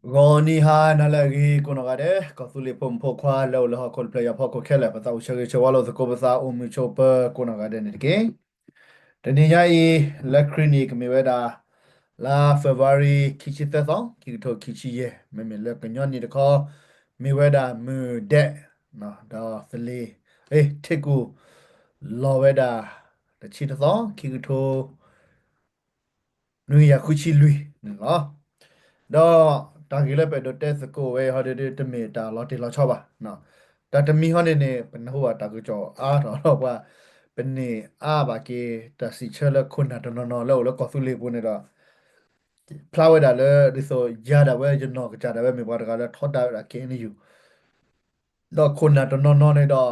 ဂီၤနံၤဟါနၤလၢအဂ့ၤကိးနီၢ်ဂၤဒဲး, ကီၢ်သူလ့ၤဖိမုၣ်ဖိခွါလၢအိၣ်လၢဟီၣ်ခိၣ်တဖျၢၣ်ညါဖီခိၣ်ခဲလၢာ်, ပသးအိၣ်ဆၢဂ့ၤဆၢဝါလိာ်သကိး ပသးအိၣ်မုာ်ဆိးပၢၤကိးနီၢ်ဂၤဒဲးန့ၣ်တက့ၢ်. တနံၤညါအံၤ လၢခရံာ်နံၣ်ကမ့ၢ်ဝဲဒၣ် လါ February ခံဆံသၢသီ ခံကထိခံဆံယဲၢ်, မ့မ့ၢ်လၢကညီနံၣ်တခီ မ့ၢ်ဝဲဒၣ်မုၢ်ဒဲး ဒီးသလ့ၤ ထ့ကူၣ် လီၤဝဲဒၣ် တဆံတသီ ခံကထိ နွံကယၤဃုဆံလွံၢ်န့ၣ်လီၤ. ဒီးတၢ်ဂ့ၢ်လၢပအဲၣ်ဒိးတဲသကိးဝဲအံၤဟီဒုး တမ့ၢ်တၢ်လီၤတံၢ်လီၤဆဲးဘၣ်. တၢ်တမံၤဟီန့ၣ်န့ၣ် ပနၢ်ဟူဘၣ်တၢ်ကစီၣ်အါထီၣ်လီၤပှၤ, ပန့ၢ်အါဘၣ်က့ၤ တၢ်စံးဆၢလၢခိၣ်နၢ်တနီၤနီၤလၢအိၣ်လၢကီၢ်သူလ့ၤပူၤန့ၣ်ဒီး ဖျါဝဲဒၣ်လၢဒ်သိးယၤဒၣ်ဝဲ ယနီၢ်ကစၢ်ဒၣ်ဝဲမ့ၢ်ပှၤတဂၤလၢထီဒါဝဲဒၣ် K N U ဒီးခိၣ်နၢ်တနီၤနီၤန့ၣ်ဒီး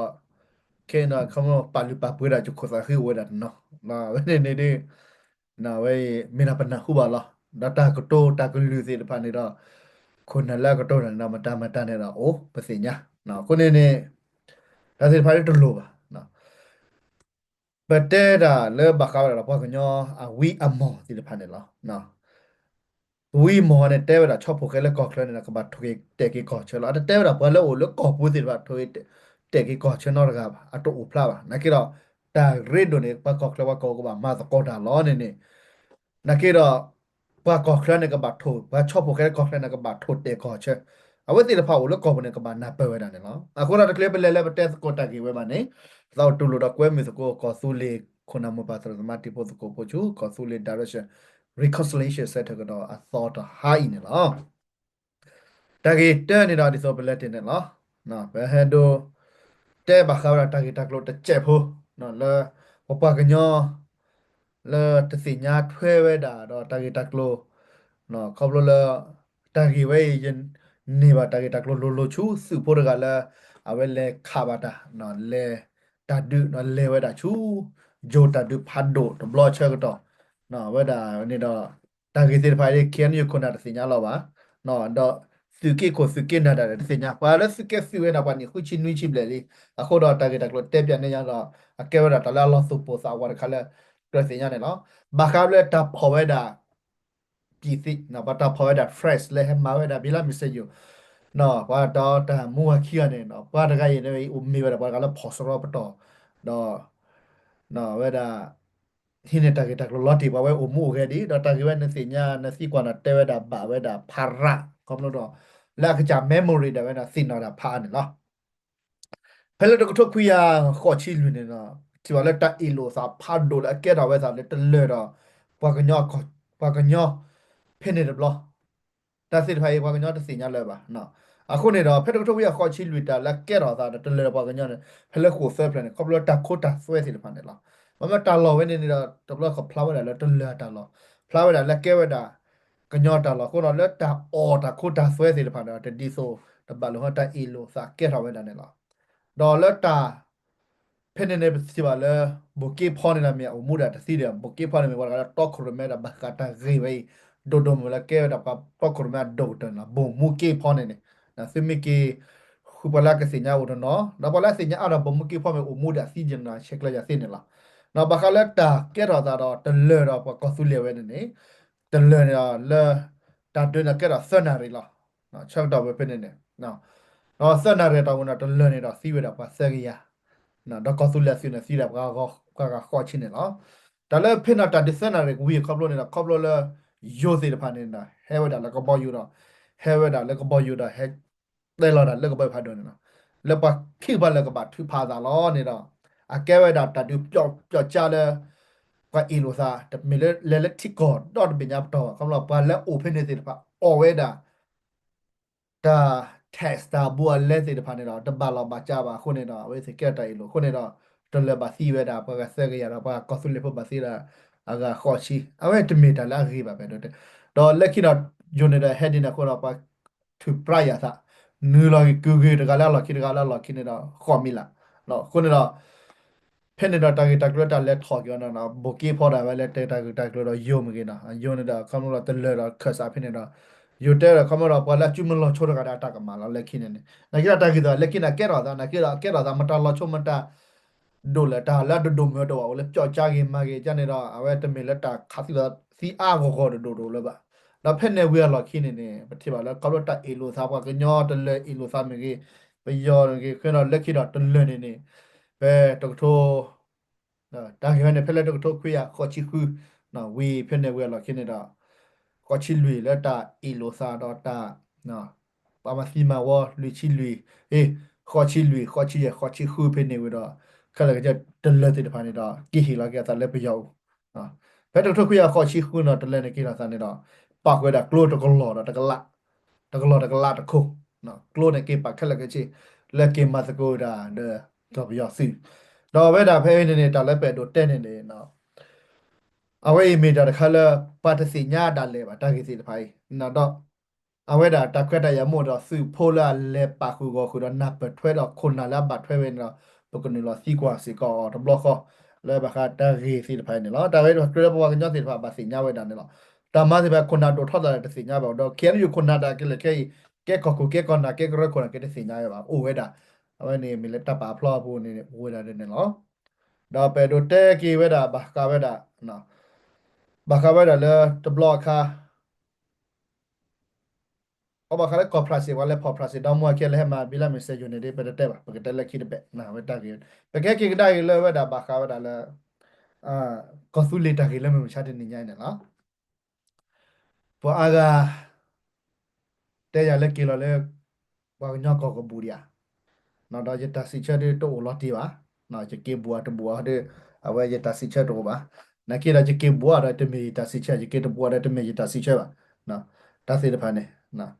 ခဲအံၤန့ၣ် ခီမီ ပာ်လုၢ်ပာ်ပှ့ၤဒၣ် ယခိၣ်သးဃ့အိၣ်ဝဲဒၣ်တနီၤ, အဝဲန့ၣ်န့ၣ်ဒ် ဝဲအံၤမ့ၢ်ဒၣ်ပနၢ်ဟူဘၣ်လီၤ. ဒီးတၢ်ကတိၤတၢ်ကလုၢ်သ့ၣ်တဖၣ်န့ၣ်ဒီး ခိၣ်နၢ်လၢအကတိၤတၢ်န့ၣ်ဒီး မတၤမတၤန့ၣ်ဒီးအိၣ်ပသ့ၣ်ညါ, အဃိန့ၣ်န့ၣ် တၢ်သ့ၣ်တဖၣ်ဒ်တလိၣ်ဘၣ်. ပတဲဒၣ်လၢဘၣ်ဃးဝဲဒၣ်ပှၤကညီအဝံအမီၢ်သ့ၣ်တဖၣ်န့ၣ်လီၤ. ဝံမီၢ်န့ၣ် တဲဝဲဒၣ်ဆီၣ်ဖှိၣ်ဃဲလၢကီၢ်ချၢန့ၣ်ဒီး ကဘၣ်ထိၣ်က့ၤတဲာ်က့ၤကီၢ်ဆၢလီၤ. အတတဲဝဲဒၣ်ပှၤလၢအိၣ်လၢကီၢ်ပူၤသ့ၣ်တဖၣ် ထိၣ်က့ၤတဲာ်က့ၤကီၢ်ဆၢနီတဂၤဘၣ်, အတအိၣ်ဖျါဘၣ်. နာ်က့ဒီး တၢ်ရ့ဒိၣ်န့ၣ် ပှၤကီၢ်ချၢပှၤကီၢ်ကဘၣ်မၤသကိးတၢ်လီၤန့ၣ်န့ၣ်, နာ်က့ဒီး ပှၤကီၢ်ချၢန့ၣ်ကဘၣ်ထိၣ်, ပှၤဆီၣ်ဖှိၣ်ဃဲလၢကီၢ်ချၢန့ၣ် ကဘၣ်ထိၣ်တဲာ်ကီၢ်ဆၢ, အဝဲသ့ၣ်တဖၣ်အိၣ်လၢကီၢ်ပူၤန့ၣ် ကဘၣ်နၢ်ပၢၢ်ဝဲဒၣ်န့ၣ်လီၤ. အဃိဒီးတချုးပလဲၤလၢပတဲသကိးတၢ်ဂ့ၢ်ဝဲဘၣ်န့ၣ်, ပသးအိၣ်တူၢ်လိာ်ဒီးကွဲမုာ်သကိး ကီၢ်သူလ့ၤခိၣ်နၢ်မိၢ်ပၢ်သရၣ်သမါတံၤဖိသကိးဖိဆူ ကီၢ်သူလ့ၤ Direction Reconciliation Centre ကဒီးအသီတဟါအံၤန့ၣ်လီၤ. တၢ်ဂ့ၢ်တၢန့ၣ်ဒီးဒ်သိးပလဲၤတ့ၢ်န့ၣ်လီၤ. ပဟဲဒိ တဲဘၣ်ဃးဝဲဒၣ်တၢ်ဂ့ၢ်တၢ်ကျိၤတစဲးဖိ လၢ ပပှၤကညီ လၢတသ့ၣ်ညါထွဲဝဲဒၣ်ဒီးတၢ်ဂ့ၢ်တၢ်ကျိၤ ခီဖျိလၢ တၢ်ဂ့ၢ်ဝဲအံၤ ယန့ၢ်ဘၣ်တၢ်ဂ့ၢ်တၢ်ကျိၤလိၤလိၤဆူ သုးဖိတဂၤလၢ အဝဲလဲၤခးဘၣ်တၢ် လဲၤ တၢ်ဒုးဒီးလဲၤဝဲဒၣ်ဆူ ယိၤတၢ်ဒုးဖးဒိၣ်တဘျီဆၢကတီၢ် ဝဲဒၣ်န့ၣ်ဒီး တၢ်ဂ့ၢ်သ့ၣ်တဖၣ်အံၤ K N U ခိၣ်နၢ်တသ့ၣ်ညါလီၤဘၣ်. ဒီးသုးက့ခိၣ်သုးက့နၢ်တၢ်တသ့ၣ်ညါ, ပှၤလၢသုးက့သုးဝဲဒၣ်ပှၤနံၣ်ဃုဆံနွံဆံဘျဲၣ်လံ, အဃိဒီးတၢ်ဂ့ၢ်တၢ်ကျိၤတဲပၠးန့ၢ်ညါဒီး အကဲဝဲဒၣ်တၢ်လၢအလီၤသူၣ်ပိၢ်သးဝးတခါလၢ ကြၢးသ့ၣ်ညါန့ၣ်လီၤ. ဘၣ်ဃးလၢတၢ်ဖီၣ်ဝဲဒၣ် ပြည်သူ, ပှၤတၢ်ဖီၣ်ဝဲဒၣ် France လၢဟဲမၤဝဲဒၣ် ဘံလါမ့ၤစၢၤယိၤ ပှၤဒီးတၢ်မူဝၤခံဂၤန့ၣ် ပှၤတဂၤအံၤန့ၣ် အိၣ်မ့ၢ်ဝဲဒၣ်ပှၤတဂၤလၢဖီၣ်စရီပတီၢ် ဒီး ဝဲဒၣ် ဟံးန့ၢ်တၢ်ဂ့ၢ်တၢ်ကျိၤလီၤတံၢ်ပှၤဝဲအိၣ်မူအိၣ်ဂဲၤဒံး ဒီးတၢ်ဂ့ၢ်ဝဲနသ့ၣ်ညါနသံကွၢ်န့ၣ် တဲဝဲဒၣ်ဘၣ်ဝဲဒၣ်ဖးရး ခီဖျိဒီး လၢအကစၢ် memory ဒၣ်ဝဲန့ၣ် သ့ၣ်နီၣ်ဒၣ်ဖးအါန့ၣ်လီၤ. ဖဲလၢတကထိခွံကယၤဃိးဆံလွံၢ်န့ၣ်ဒီး ထံၣ်ဘၣ်လၢတၢ်အ့ၣ်လိာ်သးဖးဒိၣ်လၢအကဲထီၣ်ဝဲသးလၢတလၢာ်ဒီး ပှၤကညီ ပှၤကညီ ဖဲန့ၣ်တဘျီ တၢ်သ့ၣ်တဖၣ်အံၤ ပှၤကညီတသ့ၣ်ညါလၢၤဘၣ်. အဃိန့ၣ်ဒီး ဖဲတကထိခွံကယၤဃိးဆံလွံၢ်တၢ်လၢအကဲထီၣ်သးဒီးတလၢာ်ဒီးပှၤကညီန့ၣ် ဖဲလၢဃိာ်သၢဖျၢၣ်န့ၣ် ခီဖျိလၢတၢ်ခိတၢ်သွဲသ့ၣ်တဖၣ်န့ၣ်လီၤ. ဘၣ်မနုၤတၢ်လီၢ်ဝဲန့ၣ်န့ၣ်ဒီး တဘျီခီၣ်ဖျါဝဲဒၣ်လၢတလၢာ်အတၢ်လီၢ်, ဖျါဝဲဒၣ်လၢကဲဝဲဒၣ် ကညီတၢ်လီၢ်အဃိဒီး လၢတၢ်အီၣ်တၢ်ခိတၢ်သွဲသ့ၣ်တဖၣ်န့ၣ်ဒီး တဒ်သိး တဘၣ်လိာ်ဟီတၢ်အ့ၣ်လိာ်သးကဲထီၣ်ဝဲဒၣ်န့ၣ်လီၤ. ဒီးလၢတၢ် ဖဲန့ၣ်န့ၣ် ပထံၣ်ဘၣ်လၢ ဘိၣ်က့ဖီန့ၣ်ဒီးမ့ၢ်အိၣ်မူဒၣ်တသံဒီး ဘိၣ်က့ဖီန့ၣ်မ့ၢ်ပှၤတဂၤလၢတီခိၣ်ရိၣ်မဲဒီးဘၣ်ဃးတၢ်ဂ့ၢ်ဝဲအံၤ ဒိၣ်ဒိၣ်မုၢ်လၢကဲဝဲဒၣ်ပှၤတီခိၣ်ရိၣ်မဲအဒိၣ်ကတၢၢ်န့ၣ်လီၤ. ဘိၣ်မူက့ဖီန့ၣ်န့ၣ် သုမ့ၢ်က့ၤ ဃုပှၤလၢကသ့ၣ်ညါအိၣ်တနီၤ ဒီးပှၤလၢသ့ၣ်ညါအါဒီးဘိၣ်မူက့ဖီမ့ၢ်အိၣ်မူဒၣ်သံယနီၤ ဆဲးကျၢယၤသ့န့ၣ်လီၤ. ဘၣ်ဃးလၢတၢ်ကဲထီၣ်သးဒီးတလၢာ်ဒီးပှၤကီၢ်သူလ့ၤဝဲန့ၣ်န့ၣ် တလၢာ်န့ၣ်ဒီးလၢ တၢ်ဒုးန့ၣ်ကဲထီၣ်သၢနၣ်ရံၣ်လီၤ. ဆၢကတီၢ်ဝဲဖဲန့ၣ်န့ၣ် ဒီးသၢနၣ်ရံၣ်အတီၢ်ပူၤန့ၣ် တလၢာ်န့ၣ်ဒီးသံဝဲဒၣ်ပှၤသၢကယၤ ဒီးကီၢ်သူလ့ၤအသုးန့ၣ်သံဒၣ်ပှၤဂၤဃိးဆံန့ၣ်လီၤ. တၢ်လၢဖဲန့ၣ်တၢ်ဒုးသၢနၣ်ရံၣ်ဝံၤအခီဖျိန့ၣ်ဒီး ခီဖျိလၢ ယိၤသ့ၣ်တဖၣ်န့ၣ်ဒီး ဟဲဝဲဒၣ်လၢကဘီယူၤဒီး ဟဲဝဲဒၣ်လၢကဘီယူၤဒီး ဟဲတဲလီၤဒၣ်လၢကဘီယူၤဖးဒိၣ်န့ၣ်လီၤ. လၢပှၤခံကပၤလၢကဘၣ်ထုးဖးအသးလီၤန့ၣ်ဒီး အကဲဝဲဒၣ်တၢ်ဒုးပျီပျီကၠါလၢ ပှၤအ့ၣ်လိာ်သး တမ့ၢ်လၢလဲၤလၢထံကီၢ်ဒီတဘ့ၣ်ညါပတီၢ်ဘၣ်. ခီဖျိပှၤလၢအိၣ်ဖဲန့ၣ်သ့ၣ်တဖၣ်အီၣ်ဝဲဒၣ် တၢ် tax တၢ်ဘူးအလဲသ့ၣ်တဖၣ်န့ၣ်ဒီး တဘၣ်လီၤဘၣ်ကၠါဘၣ်အဃိန့ၣ်ဒီး အဝဲသ့ၣ်ကဲတၢ်အ့ၣ်လိာ်အဃိန့ၣ်ဒီး တလၢာ်ဘၣ်သံဝဲဒၣ်ပှၤဂၤသၢကယၤဒီး ပှၤကီၢ်သူလ့ၤဖိဘၣ်သံဒၣ်အဂၤဃိးဆံ အဝဲတမ့ၢ်တၢ်လၢအဂ့ၤဘၣ်ဖဲဒိၣ်တဲ ဒီးလၢခံဒီး ယိၤန့ၣ်ဒီးဟဲဒ်န့ၣ်အဃိဒီး ပှၤထုးပြါယၤသး နုာ်လီၤက့ၤကုၤဂ့ၤတဂၤလၢအလီၢ်ခံတဂၤလၢအလီၢ်ခံန့ၣ်ဒီး ဃိးမံၤလၢ် အဃိန့ၣ်ဒီး ဖဲန့ၣ်ဒီးတၢ်ဂ့ၢ်တၢ်ကျိၤတၢ်လဲၤထီၣ်က့ၤအီၤန့ၣ် ဘိၣ်က့ဖီဒၣ်ဝဲလၢတဲတၢ်ဂ့ၢ်တၢ်ကျိၤဒီးယိၤမ့ၢ်ဂ့ၤနီၤ ယိၤန့ၣ်ဒီး ခီဖျိဒီးတလၢာ်ဒီးခၢၣ်စးဖဲန့ၣ်ဒီး ယိၤတဲဒီးခီဖျိဒီးပှၤလၢအစုမုၢ်လီၤဆိတဂၤဒီးအတၢ်ကမၣ်လီၤလၢခံန့ၣ်န့ၣ် နာ်က့ဒီးတၢ်ဂ့ၢ်သးလၢခံန့ၣ်ကဲထီၣ်သး နာ်က့ဒီးကဲထီၣ်သးမတၤလီၤဆိမတၤ ဒိၣ်လၢတၢ်လၢအဒိၣ်ဒိၣ်မုၢ်မုၢ်တအိၣ်ဘၣ် အိၣ်လၢပျီကၠါဂ့ၤမၤဂ့ၤကန့ၣ်ဒီး အဝဲတမ့ၢ်လၢတၢ်ခးသံသးသံအါဂီၢ်ဂီၢ်ဒိၣ်ဒိၣ်လၢၤဘၣ်. ဒီးဖဲန့ၣ်ဝံၤအလီၢ်ခံန့ၣ်န့ၣ် ပထံၣ်ဘၣ်လၢခီဖျိတၢ်အ့ၣ်လိာ်သး ပှၤကညီတလၢၤအ့ၣ်လိာ်သးမ့ၢ်ဂ့ၤ, ပယီၤမ့ၢ်ဂ့ၤ, ဃုာ်ဒီးလၢခံဒီးတလၢၤန့ၣ်န့ၣ် ဖဲတကထိ တၢ်ဂ့ၢ်ဝဲန့ၣ် ဖဲလၢတကထိခွံကယၤဃိးဆံဃု ဝံၤဖဲန့ၣ်ဝံၤအလီၢ်ခံန့ၣ်ဒီး ဃိးဆံလွံၢ်လၢတၢ်အ့ၣ်လိာ်သးဒီးတၢ် ပှၤမၤသံမၤဝီလွံၢ်ဆံလွံၢ်, အ့ ဃိးဆံလွံၢ်, ဃိးဆံယဲၢ်, ဃိးဆံဃုဖဲန့ၣ်ဝံၤဒီး ခဲလၢာ်ခဲဆ့တလၢၤသ့ၣ်တဖၣ်န့ၣ်ဒီး က့ၤဟ့ၣ်လီၤက့ၤအသးလၢပယီၤအအိၣ်, ဖဲတကထိခွံကယၤဃိးဆံဃုန့ၣ်ဒီး တလၢၤန့ၣ်က့ၤလီၤသးန့ၣ်ဒီး ပာ်ဃုာ်ဝဲဒၣ်ကျိတကလီၢ်ဒီးတကလး, တကလီၢ်တကလးတခိၣ်, ကျိန့ၣ်က့ၤပာ်ခဲလၢာ်ခဲဆ့ လၢက့ၤမၤသကိးဝဲဒၣ်ဒီး ကီၢ်ပယီၤသုး, ဒီးအဝဲဒၣ်ဖဲအံၤန့ၣ်န့ၣ် တၢ်လၢပအဲၣ်ဒိးတဲန့ၣ်န့ၣ် အဝဲအံၤမ့ၢ်တၢ်တခါလၢ ပှၤတသ့ၣ်ညါဒၣ်လဲာ်ဘၣ် တၢ်ဂ့ၢ်သ့ၣ်တဖၣ်အံၤ, ဒီး အဝဲဒၣ်တၢ်ခွဲးတၢ်ယာ်မိၢ်ဒီး သုးဖိလၢအလဲၤပာ်ဃုာ်ဂီၤဃုာ်ဒီးနၢ်ပၢၢ်ထွဲဒီးခိၣ်နၢ်လၢအဘၣ်ထွဲဝဲန့ၣ်ဒီး ပကနုာ်လီၤသံကွၢ်စ့ၢ်ကီးအီၤတဘျီဃီ လၢဘၣ်ဃးတၢ်ဂ့ၢ်သ့ၣ်တဖၣ်အံၤန့ၣ်လီၤ. တၢ်ဝဲဒၣ်ကြၢးလၢပပှၤကညီသ့ၣ်တဖၣ်ဘၣ်သ့ၣ်ညါဝဲဒၣ်န့ၣ်လီၤ. တၢ်မၤသ့ၣ်တဖၣ် ခိၣ်နၢ်ဒိၣ်ထီၣ်သးဒီးတသ့ၣ်ညါဘၣ်ဒီး ခဲအံၤန့ၣ် ယခိၣ်နၢ်ဒၣ်ကလဲာ်ခဲအံၤ ကဲကီၢ်ခိၣ်ကဲကီၢ်နၢ် ကဲကရၢခိၣ်နၢ် ကဲတသ့ၣ်ညါဝဲဘၣ် အိၣ်ဝဲဒၣ်, အဝဲန့ၣ်မ့ၢ်လၢတၢ်ပာ်ဖျါအပူၤန့ၣ် အိၣ်ဝဲဒၣ်န့ၣ်လီၤ. ဒီးပအဲၣ်ဒိးတဲက့ၤဝဲဒၣ် ဘၣ်ဃးဝဲဒၣ် ဘၣ်ဃးဝဲဒၣ်လၢတဘျီအခါ အဘၣ်ဃးလၢကီၢ်ဖရၣ်စ့ၣ် ပှၤလဲၤဖီၣ်ဖရၣ်စ့ၣ်ဒီမါဝၤခံဂၤ လဲၤဟဲမၤဘံလၢမုၢ်စဲယိၤန့ၣ်ဒီး ပတတဲဘၣ် ပကတဲလၢခံတဘ့ၣ် ဝဲတၢ်ဂ့ၢ်, ပကဟဲက့ၤကဒါက့ၤလၢဝဲဒၣ်ဘၣ်ဃးဝဲဒၣ်လၢ ကီၢ်သူလ့ၤတၢ်ဂ့ၢ်လၢမုၢ်မဆါတနံၤညါအံၤန့ၣ်လီၤ. ပှၤအါဂၤ တဲယၤလၢက့ၤလီၤလၢ ပှၤကညီကီၢ်ကဘူၣ်ဒံးဧါ, ဒီးယတၢ်စံးဆၢဒုးတအိၣ်လီၤတံၢ်ဘၣ်, ယက့ၤဘူးအတဘူးအီၤဒီး အဝဲယတၢ်စံးဆၢတအိၣ်ဘၣ်, နာ်က့ဒီးယက့ၤဘူးအီၤဒီးတမ့ၢ်ယတၢ်စံးဆၢ ယက့ၤတဘူးအီၤဒီးတမ့ၢ်ယတၢ်စံးဆၢဘၣ်, တၢ်သ့ၣ်တဖၣ်န့ၣ်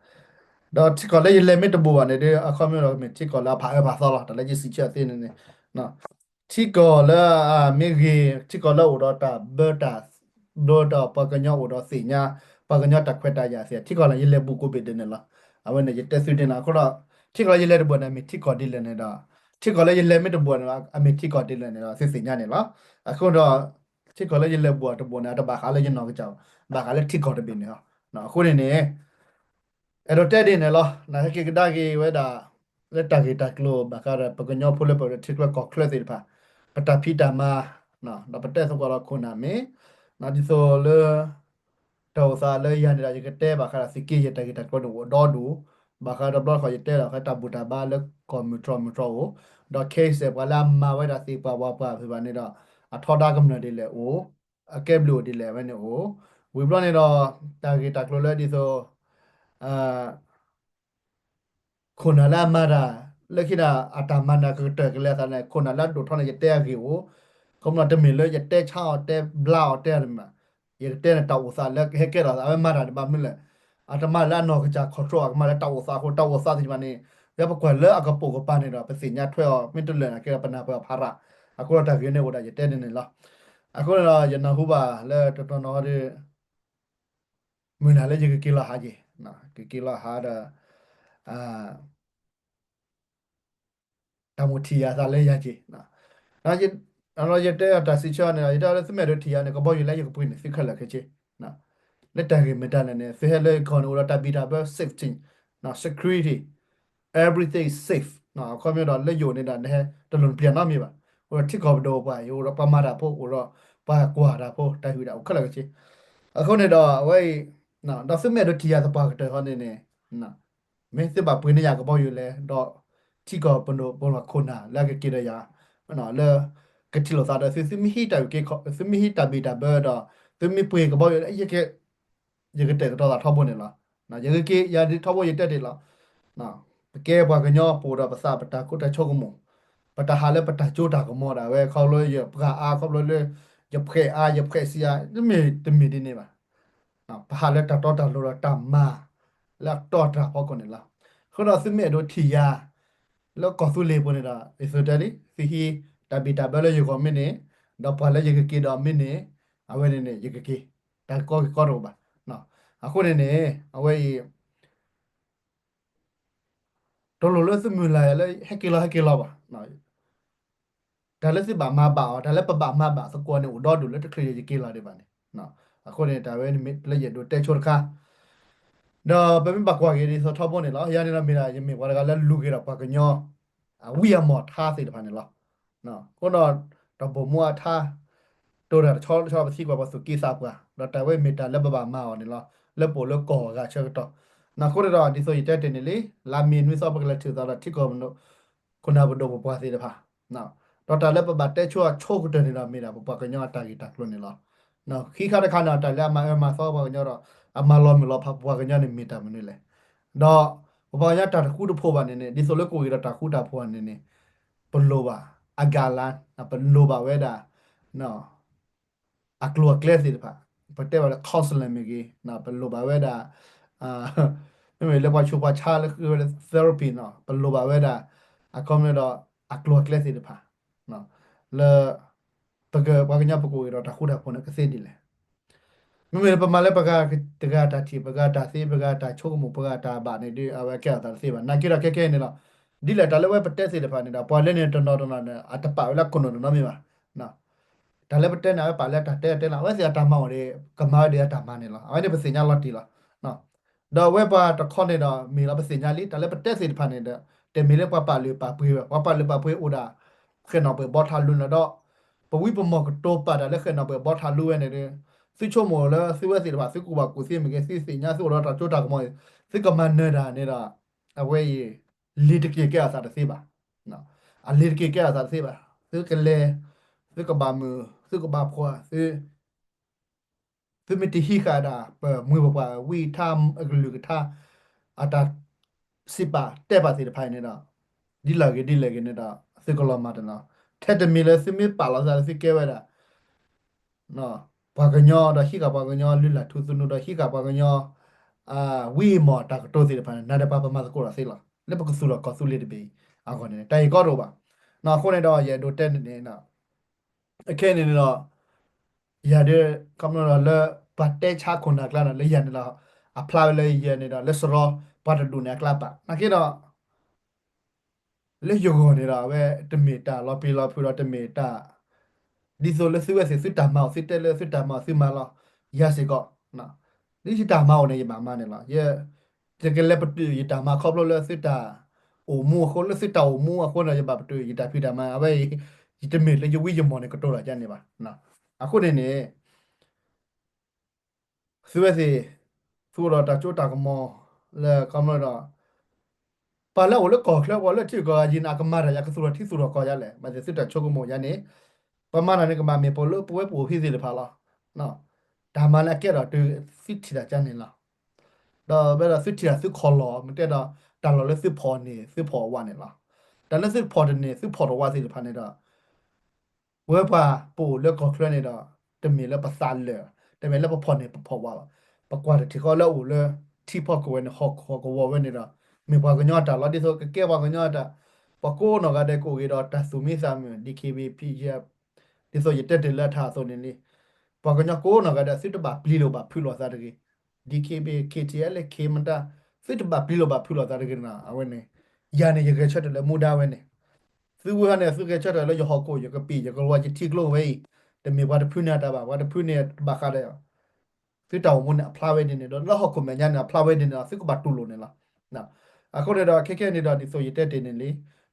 ဒီးထံကီၢ်လၢယလဲၤမ့ၢ်တဘူးဘၣ်န့ၣ်ဒီး အခီပညီဒီးမ့ၢ်ထံကီၢ်လၢအဖးအၢဖးသီလီၤ တၢ်လၢယစံးဆၢအသ့န့ၣ်န့ၣ် ထံကီၢ်လၢအမ့ၢ်ဂ့ၤ ထံကီၢ်လၢအိၣ်ဒီးတၢ်ဘၢတၢ်ဘျီဒီးပှၤကညီအိၣ်ဒီးသ့ၣ်ညါ ပှၤကညီတၢ်ခွဲးတၢ်ယာ်သ့ၣ် ထံကီၢ်လၢယလဲၤဘူးကိးဘ့ၣ်ဒဲးန့ၣ်လီၤ. အဝဲန့ၣ်ယတဲသုဒ်န့ၣ်လီၤ. အဃိဒီး ထံကီၢ်လၢယလဲၤတဘူးန့ၣ် အမ့ၢ်ထံကီၢ်ဒ်လဲၣ်န့ၣ်ဒီး ထံကီၢ်လၢယလဲၤမ့ၢ်တဘူးန့ၣ် အမ့ၢ်ထံကီၢ်ဒ်လဲၣ်န့ၣ်ဒီး သုသ့ၣ်ညါန့ၣ်လီၤ. အဃိဒီး ထံကီၢ်လၢယလဲၤဘူးတဘူးန့ၣ် အတဘၣ်ဃးလၢယနီၢ်ကစၢ်ဘၣ် ဘၣ်ဃးလၢထံကီၢ်တဘ့ၣ်န့ၣ်လီၤ. အဃိန့ၣ်န့ၣ် အဲၣ်ဒိးတဲဒ်န့ၣ်လီၤ. နဟဲက့ၤကဒါက့ၤဝဲဒၣ် လၢတၢ်ဂ့ၢ်တၢ်ကျိၤဘၣ်ဃးဒီး ပကညီဖိလၢပထံချၢကီၢ်ချၢသ့ၣ်တဖၣ် ပတၢ်ဖံးတၢ်မၤ ဒီးပတဲသကိးဒီးခိၣ်နၢ်မ့ၢ် ဒ်သိးလၢ တၢ်အိၣ်သးလၢယၤန့ၣ်ဒီး ယကတဲဘၣ်ဃးဒီးသုးက့ယဲၢ်တၢ်ဂ့ၢ်တၢ်ကျိၤန့ၣ်အိၣ်ဒီဒူၣ် ဘၣ်ဃးဒီးတဘျီတခီၣ်ယတဲဒီးဃးတၢ်ဘူၣ်တၢ်ဘါလၢကီၢ်မုၢ်တြီၢ်မုၢ်တြီၢ်အိၣ် ဒီးခဲအံၤစဲးပှၤလၢအမၤဝဲဒၣ်သ့ၣ်ပှၢ်ဝၣ်ပှၢ်ဖဲဘၣ်န့ၣ်ဒီး အထီဒါကမျၢၢ်ဒ်လဲၣ်အိၣ် အကဲဘျုးအိၣ်ဒ်လဲၣ်ဝဲန့ၣ်အိၣ် ဝံၤဘျီန့ၣ်ဒီး တၢ်ဂ့ၢ်တၢ်ကျိၤလၢဒ်သိး ခိၣ်နၢ်လၢအမၤတၢ် လၢခံဒၣ်အတၢ်မၤနၢၤကကတၢၢ်ကလဲၤအသးန့ၣ် ခိၣ်နၢ်လၢအဒိၣ်ထီၣ်န့ၣ် ယတဲအဂ့ၢ်အိၣ် ခီဖျိတမ့ၢ်လၢယတဲဆါအီၤတဲဘျါအီၤတဲအီၤတမ့ၢ် ယကတဲန့ၣ်တၢ်အိၣ်သးလၢကဟဲကဲထီၣ်သး အဝဲမၤတၢ်တဘၣ်မနုၤလဲၣ် အတမၤလၢအနီၢ်ကစၢ် control အကမၤလၢတၢ်အိၣ်သးအဃိ တၢ်အိၣ်သးသ့ၣ်တဖၣ်န့ၣ် ယပကွၢ်လၢအကပိာ်ကပၤန့ၣ်ဒီး ပသ့ၣ်ညါထွဲအီၤ မ့ၢ်တလၢာ်န့ၣ်ကဲဒီးပနၢ်ပၢၢ်အီၤဖးရၣ် အဃိဒီးတၢ်ဂ့ၢ်န့ၣ်အိၣ်ဒၣ်ယတဲန့ၣ်န့ၣ်လီၤ. အဃိန့ၣ်ဒီး ယနၢ်ဟူဘၣ်လၢတတီၤနီၤဒီး မုၢ်နၤလၢယကက့ၤလီၤဟးက့ၤ ကက့ၤလီၤဟးဒီး တၢ်မိၣ်ထံၣ်ယၤသးလၢယၤက့ၤ ယတဲအတၢ်စံးဆၢန့ၣ်ဒီး ယတဲလၢသုမ့ၢ်အဲၣ်ဒိးထံၣ်ယၤန့ၣ် ကဘီယူၤလၢယကပှ့ၤန့ၢ်သုခဲလၢာ်ခဲဆ့ လၢတၢ်ဂ့ၢ်မ့ၢ်တၢ်လဲၣ်န့ၣ် သုဟဲလၢယကီၢ်န့ၣ် အိၣ်ဒီးတၢ်ဘံၣ်တၢ်ဘၢ safety, security, everything is safe အခီပညီဒီးလၢယအိၣ်န့ၣ်ဒီး နဟဲတလိၣ်နပျံၤနီတမံၤဘၣ် အိၣ်ဒီးထံကီၢ်ပဒိၣ်ပှၤ အိၣ်ဒီးပှၤမၤတၢ်ဖိ အိၣ်ဒီးပှၤကွၢ်တၢ်ဖိ တၢ်ဟ့ၣ်တၢ်အိၣ်ခဲလၢာ်ခဲဆ့ အဃိန့ၣ်ဒီးအဝဲအံၤ ဒီးသုမ့ၢ်အဲၣ်ဒိးထံၣ်ယၤသပှၢ်ကတၢၢ်ဃီန့ၣ်န့ၣ် မ့ၢ်သုဘၣ်ပှ့ၤန့ၢ်ယၤကဘီယူၤလဲၣ် ဒီးထံကီၢ်ပဒိၣ်ပလီၢ်ခိၣ်နၢ်လၢအကက့ၤဒီးယၤ လၢကထံၣ်လိာ်သးဒီးသု သုမ့ၢ်ဟံးတၢ်ဘံၣ်တၢ်ဘၢဒီး သုမ့ၢ်ပှ့ၤကဘီယူၤလၢ ယကတဲာ်ကတီၤသးထီဘိန့ၣ်လီၤ. ယကက့ၤယၤဒ်ထီဘိယတဲတ့ၢ်လီၤ. ပကဲပှၤကညီပအိၣ်ဒီးပသးပတၢ်ကိးတၢ်ဆိကမိၣ်, ပတၢ်ဟးလၢပတၢ်စိတၢ်ကမီၤဒၣ်ဝဲ ခီဖျိယပှၤအါ ခီဖျိလၢ ယဖှဲးအါ ယဖှဲးဆံးအါ တမ့ၢ်တမ့ၢ်ဒ်န့ၣ်ဘၣ်. ပဟးလၢတၢ်တီတၢ်လိၤဒီးတၢ်မၤ လၢအတီတၢ်ဖီခိၣ်န့ၣ်လီၤ. အဃိဒီးသုမ့ၢ်အဲၣ်ဒိးထံၣ်ယၤ လၢကီၢ်သူလ့ၤပူၤန့ၣ်ဒီး ယသိၣ်တဲလံ သုဟံးတၢ်ဘံၣ်တၢ်ဘၢလၢယဂီၢ်မ့ၢ်န့ၣ်, ဒီးပှၤလၢယကက့ၤဒီးမ့ၢ်န့ၣ်, အဝဲန့ၣ်န့ၣ် ယကက့ၤ, တၢ်ကီက့ၤကီတအိၣ်ဘၣ်. အဃိန့ၣ်န့ၣ် အဝဲအံၤ တလိၣ်လၢသုမုၢ်လၢ်ယၤလၢ ဟဲက့ၤလီၤ ဟဲက့ၤလီၤဘၣ်. တၢ်လၢသုဘၣ်မၤဘၣ်အီၤ တၢ်လၢပဘၣ်မၤဘၣ်သကိးန့ၣ် အိၣ်ဒီဒူၣ်လၢတချုးယက့ၤလီၤဒံးဘၣ်န့ၣ်. အဃိန့ၣ် တၢ်ဝဲန့ၣ်မ့ၢ်လၢယအဲၣ်ဒိးတဲဆိတခါ ဒီးပမ့ၢ်ဘၣ်ကွၢ်က့ၤဒ်သိးထီဘိန့ၣ်လီၤ. ယၤန့ၣ်ဒီးမ့ၢ်ဒၣ် ယမ့ၢ်ပှၤတဂၤလၢလူၤက့ၤဒီးပှၤကညီ အဝံအမီၢ်ထါသ့ၣ်တဖၣ်န့ၣ်လီၤ. အဃိဒီး တၢ်ဘိၣ်မူအထါ တိၢ်တၢ်တဆီဆီပသံကွၢ်ပှၤသူၣ်က့သးပှၢ် ဒီးတၢ်ဝဲမ့ၢ်တၢ်လၢပဘၣ်မၤအီၤန့ၣ်လီၤ. လၢပအိၣ်လၢကီၢ်အဂၤဆၢကတီၢ်. အဃိန့ၣ်ဒီး ဒ်သိးယတဲတ့ၢ်န့ၣ်လံ, လါမ့ၤနွံသီပကလဲၤထုးသးဒီးထံကီၢ်ပဒိၣ်, ခိၣ်နၢ်ပဒိၣ်ပပှၢ်သ့ၣ်တဖၣ်, ဒီးတၢ်လၢပဘၣ်တဲဆိအဆိကတၢၢ်န့ၣ်ဒီး မ့ၢ်ဒၣ်ပပှၤကညီအတၢ်ဂ့ၢ်တၢ်ကျိၤန့ၣ်လီၤ. ခံခါတခါန့ၣ်ဒီး တၢ်လၢအမၤအၢမၤသီပှၤကညီဒီး အမၤလီၤမုၢ်လီၤဖးပပှၤကညီန့ၣ်မ့ၢ်တၢ်မနုၤလဲၣ်. ဒီးပပှၤကညီတၢ်တဃူတဖိးဘၣ်န့ၣ်န့ၣ် ဒ်သိးလၢကအိၣ်ဂ့ၤဒီးတၢ်ဃူတၢ်ဖိးန့ၣ်န့ၣ် ပလိၣ်ဘၣ် အကလါ, ပလိၣ်ဘၣ်ဝဲဒၣ် အကျိၤအကျဲသ့ၣ်တဖၣ်, ပတဲဘၣ်လၢ counseling မ့ၢ်ဂ့ၤ, ပလိၣ်ဘၣ်ဝဲဒၣ် မ့မ့ၢ်လၢပှၤဆူးပှၤဆါလၢဃုဝဲလၢ therapy န့ၣ် ပလိၣ်ဘၣ်ဝဲဒၣ် အခီပညီဒီး အကျိၤအကျဲသ့ၣ်တဖၣ် လၢ ပကပှၤကညီပကအိၣ်ဂ့ၤဒီးတၢ်ဃူတၢ်ဖိးန့ၣ်ကသ့ဒ်လဲၣ်. မ့မ့ၢ်လၢပမၤလၢပဂၤတဂၤတၢ်ထံၣ်, ပဂၤတၢ်သ့, ပဂၤတၢ်ဆိကမိၣ်, ပဂၤတၢ်ဘၣ်န့ၣ်ဒီး အဝဲကဲထီၣ်သးတသ့ဘၣ်. နာ်က့ဒီးခဲခဲအံၤန့ၣ်လီၤ, ဒ်လဲၣ်တၢ်လၢဝဲပတဲသ့ၣ်တဖၣ်န့ၣ်ဒီး ပှၤလၢန့ၣ်တနီၤတနီၤန့ၣ် အတပာ်ဝဲလၢခိၣ်နူာ်တနီၤမ့ၢ်ဘၣ်. တၢ်လၢပတဲန့ၣ် အဝဲပာ်လၢတၢ်တဲတဲလီၤ, အဝဲသ့ၣ်အတၢ်မၤအိၣ်ဒီး ကမၤဝဲဒ်အတၢ်မၤန့ၣ်လီၤ. အဝဲန့ၣ်ပသ့ၣ်ညါလီၤတံၢ်လီၤ. ဒီးအဝဲပှၤတခီန့ၣ်ဒီး မ့ၢ်လီၤပသ့ၣ်ညါလံ, တၢ်လၢပတဲသ့ၣ်တဖၣ်န့ၣ်ဒီး တမ့ၢ်လၢပှၤပာ်လုၢ်ပာ်ပှ့ၤဘၣ်, ပှၤပာ်လုၢ်ပာ်ပှ့ၤအိၣ်ဒၣ် ဃဲၣ်နီၣ်ပှဲၤဘီထးလူလီၤဒီး ပဝံပမီၢ်ကတိၤပာ်တၢ်လၢဃဲၣ်နီၣ်ပှဲၤဘီထးလူဝဲန့ၣ်ဒီး သုဆိကမိၣ်လၢသုဝဲသ့ၣ်တဖၣ် သုကူၣ်ဘၣ်ကူၣ်သ့မ့ၢ်ဂ့ၤ, သုသ့ၣ်ညါသုအိၣ်ဒီးတၢ်စိတၢ်ကမီၤအံၤ သုကမၤနၢၤတၢ်န့ၣ်ဒီး အဝဲအံၤ လ့ၤတက့ၢ်ကဲအသးတသ့ဘၣ်. အလ့ၤတက့ၢ်ကဲအသးတသ့ဘၣ်. သုကလဲၤ, သုကဘၣ်မုာ်, သုကဘၣ်ဖှီၣ်, သု သုမ့ၢ်တဟံးဃာ်ဒၣ် ပမှံၤပပှၢ်ဝံထါအကလုၢ်ကထါ အတၢ်စံးပာ်တဲပာ်သ့ၣ်တဖၣ်အံၤန့ၣ်ဒီး ဒ်လဲၣ်ဂ့ၤဒ်လဲၣ်ဂ့ၤန့ၣ်ဒီး သုကလီၤမၢ်တနီၤ, ထဲတမံၤလၢသုမ့ၢ်ပာ်လီၤသးလၢသုကဲဝဲဒၣ် ပှၤကညီဒီးဟံးဃာ်ပှၤကညီလုၢ်လၢ်ထူသနူဒီးဟံးဃာ်ပှၤကညီ ဝံမီၢ်တၢ်ကတိၤသ့ၣ်တဖၣ်န့ၣ် နၤဒီးပှၤပမၤသကိးတၢ်သ့လီၤ. လၢပကသူၣ်ထီၣ်ကီၢ်သူလ့ၤတဘ့ၣ်အဂီၢ်န့ၣ် တၢ်အံၤကီတအိၣ်ဘၣ်. အဃိန့ၣ်ဒီး ယအဲၣ်ဒိးတဲန့ၣ်န့ၣ် ခဲအံၤန့ၣ်ဒီး ယၤဒ် ခီဖျိလၢပှၤတဲဆါခိၣ်နၢ်ကျါန့ၣ် လၢယၤန့ၣ်လီၤ အဖျါဝဲလၢယၤန့ၣ်ဒီး လၢစရီပှၤတဒူၣ်န့ၣ်အကျါဘၣ်. နာ်က့ဒီး လၢယဂီၢ်န့ၣ်ဒီး အဝဲတမ့ၢ်တၢ်လီၤပျံၤလီၤဖုးဒီးတမ့ၢ်တၢ် ဒ်သိးလၢသုဝဲသ့ၣ်သုတၢ်မၤအိၣ် သုတဲလၢသုတၢ်မၤအိၣ်သုမၤလီၤ. ယၤစ့ၢ်ကီး ဒ်ယတၢ်မၤအိၣ်န့ၣ် ယဘၣ်မၤန့ၣ်လီၤ. ယကလဲၤပတုာ်ယတၢ်မၤခီဖျိလၢသုတၢ် အိၣ်မူအဃိ လၢသုတၢ်အိၣ်မူအဃိန့ၣ် ယဘၣ်ပတုာ်ယတၢ်ဖံးတၢ်မၤ အဝဲအံၤ ယတမ့ၢ်လၢယဝံယမီၢ်န့ၣ်ကတိၤတၢ်ကန့ၣ်ဘၣ်. အဃိန့ၣ်န့ၣ် သုဝဲသ့ၣ် သူၣ်ဒီးတၢ်စိတၢ်ကမီၤလၢခီဖျိဒီး ပှၤလၢအအိၣ်လၢကီၢ်ချၢ ပှၤလၢထံဂုၤကီၢ်ဂၤယံၤန့ၣ် အကမၤတၢ်ယၤကသူၣ်ထီၣ်ထံသူၣ်ထီၣ်ကီၢ်ယၤလဲၣ်. မ့ၢ်သ့ၣ်သုတၢ်ဆိကမိၣ်ယၤန့ၣ် ပမၤတၢ်န့ၣ်ကဘၣ်မ့ၢ်ပှၤလၢပဝဲပအိၣ်ဖဲသ့ၣ်တဖၣ်လီၤ. တၢ်မၤလၢအကဲထီၣ်တုၤသုထံၣ်တၢ်ကန့ၣ်လီၤ. ဒီးဝဲဒီးသုထံၣ်တၢ်သုခီၣ်လီၢ် မ့ၢ်တဲဒီး တၢ်လီၢ်လၢသုဖီၣ်န့ၢ်သုဖီၣ်ဝါန့ၣ်လီၤ. တၢ်လၢသုဖီၣ်တန့ၢ်သုဖီၣ်တဝါသ့ၣ်တဖၣ်န့ၣ်ဒီး ပဝဲပှၤပအိၣ်လၢကီၢ်ချၢန့ၣ်ဒီး တမ့ၢ်လၢပသးလၢာ် တမ့ၢ်လၢပဖီၣ်န့ၢ်ပဖီၣ်ဝါဘၣ်. ပကွၢ်တထံၣ်ဃီလၢအအိၣ်လၢထံဖီခိၣ်ဝဲန့ၣ် ဟီၣ်ခိၣ်ကဝီၤဝဲန့ၣ်ဒီး မ့ၢ်ပှၤကညီအတၢ်လီၤ. ဒ်သိးကကဲပှၤကညီအတၢ် ပှၤကိးနီၢ်ဂၤဒဲးကအိၣ်ဂ့ၤဒီးတၢ်သူၣ်မံသးမုာ် ဒီး ခ့ဘံၣ် ဖံယဲၢ် ဒ်သိးယတဲတ့ၢ်လၢအထါအသိးန့ၣ်လံ. ပှၤကညီကိးနီၢ်ဂၤဒဲး သုတဘၣ်ပျံၤလိာ်ဘၣ်ဖုးလိာ်သးတဂ့ၤ. ဒီး ခ့ဘံၣ် ခ့ထံအဲလ့ ခ့မတၢ် သုတဘၣ်ပျံၤလိာ်ဘၣ်ဖုးလိာ်သးတဂ့ၤန့ၣ် အဝဲန့ၣ် ယၤန့ၣ် ယဂဲၤဆၢထၢၣ်လၢမူဒါဝဲန့ၣ် သုဝဲဟီန့ၣ် သုဂဲၤဆၢထၢၣ်လၢယဟီၣ်ခိၣ် ယကပံာ် ယကလီၤ ယထံကျိဝဲအံၤ တမ့ၢ်ပှၤတဖုန့ၣ်အတၢ်ဘၣ် ပှၤတဖုန့ၣ်တဘၣ်ဃးဒီး သုတၢ်အိၣ်မူန့ၣ်အဖျါဝဲဒ်န့ၣ်ဒီး လၢဟီၣ်ခိၣ်မဲာ်ညါန့ၣ် အဖျါဝဲဒ်န့ၣ်ဒီး သုကဘၣ်တူၢ်လိာ်န့ၣ်လီၤ. အဃိန့ၣ်ဒီး ခဲခဲန့ၣ်ဒီး ဒ်သိးယတဲတ့ၢ်န့ၣ်လံ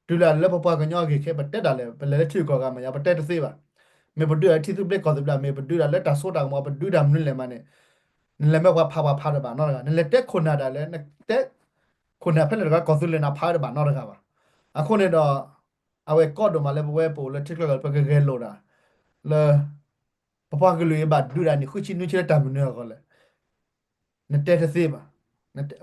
တုၤလၢလၢပပှၤကညီအဂ့ၢ်ခဲ ပတဲတၢ်လဲၣ် ပလဲၤလၢထံဂုၤကီၢ်ဂၤမ့ၢ်ယါ ပတဲတသ့ဘၣ်. မ့ၢ်ပဒုးတၢ်လၢထံသုးဘျ့ကီၢ်သုးဘျ့ မ့ၢ်ပဒုးတၢ်လၢတၢ်စိတၢ်ကမီၤ ပဒုးတၢ်မနုၤလဲၣ်မးန့ၣ် နလဲၤမ့ၢ်ပှၤဖးပှၤဖးတဘၣ်နီတဂၤ နလဲၤတဲခိၣ်နၢ်တၢ်လၢ နတဲ ခိၣ်နၢ်ဖဲလဲၣ်တဂၤ ကီၢ်သူလ့ၤန့ၣ်ဖးဝဲတဘၣ်နီတဂၤဘၣ်. အဃိန့ၣ်ဒီး အဝဲကီဒိၣ်မးလၢပဝဲပအိၣ်လၢထံချၢကီၢ် ပကဂဲၤလိာ်တၢ် လၢ ပပှၤကလုာ်အံၤဘၣ်ဒုးတၢ်နံၣ်ဃုဆံနွံဆံလၢတၢ်မနုၤအဂီၢ်လဲၣ်. နတဲတသ့ဘၣ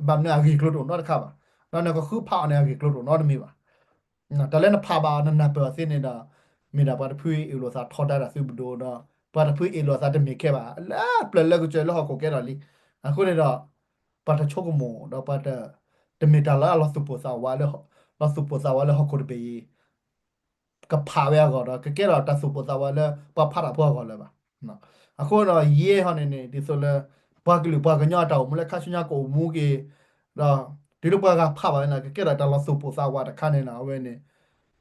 ်. ဘၣ်မနုၤအဂ့ၢ်ကျိၤတအိၣ်နီတခါဘၣ်. ဒီးနကဃုဖးအီၤန့ၣ် အဂ့ၢ်ကျိၤတအိၣ်နီတမံၤဘၣ်. တၢ်လၢနဖးဘၣ်အီၤ နနၢ်ပၢၢ်အီၤသ့န့ၣ်ဒီး မ့ၢ်ဒၣ်ပှၤတဖုအ့ၣ်လိာ်သးထီဒါတၢ်သုးပဒိၣ်ဒီး ပှၤတဖုအ့ၣ်လိာ်သးတမ့ၢ်ခဲဘၣ် လၢပျၢၤလၢကစၢၤလၢဟီၣ်ခိၣ်ကဲထီၣ်လံ. အဃိန့ၣ်ဒီး ပှၤတဆိကမိၣ်ဒီးပှၤတ တမ့ၢ်တၢ်လၢအလီၤသူၣ်ပိၢ်သးဝးလၢ လီၤသူၣ်ပိၢ်သးဝးလၢဟီၣ်ခိၣ်တဘ့ၣ်အံၤ ကဖးဝဲအဂီၢ်ဒီး ကကဲထီၣ်တၢ်သူၣ်ပိၢ်သးဝးလၢပှၤဖးတၢ်ဖိအဂီၢ်လၢၤဘၣ်. အဃိဒီးယဲဟီန့ၣ်န့ၣ် ဒ်သိးလၢ ပှၤကလုာ်ပှၤကညီအတၢ်အိၣ်မူလၢခါဆူညါကအိၣ်မူက့ၤ ဒီးတုၤလၢပှၤဂၤဖးဘၣ်ဝဲန့ၣ် ကကဲထီၣ်တၢ်လီၤသူၣ်ပိၢ်သးဝးတခါန့ၣ်လီၤ. အဝဲန့ၣ်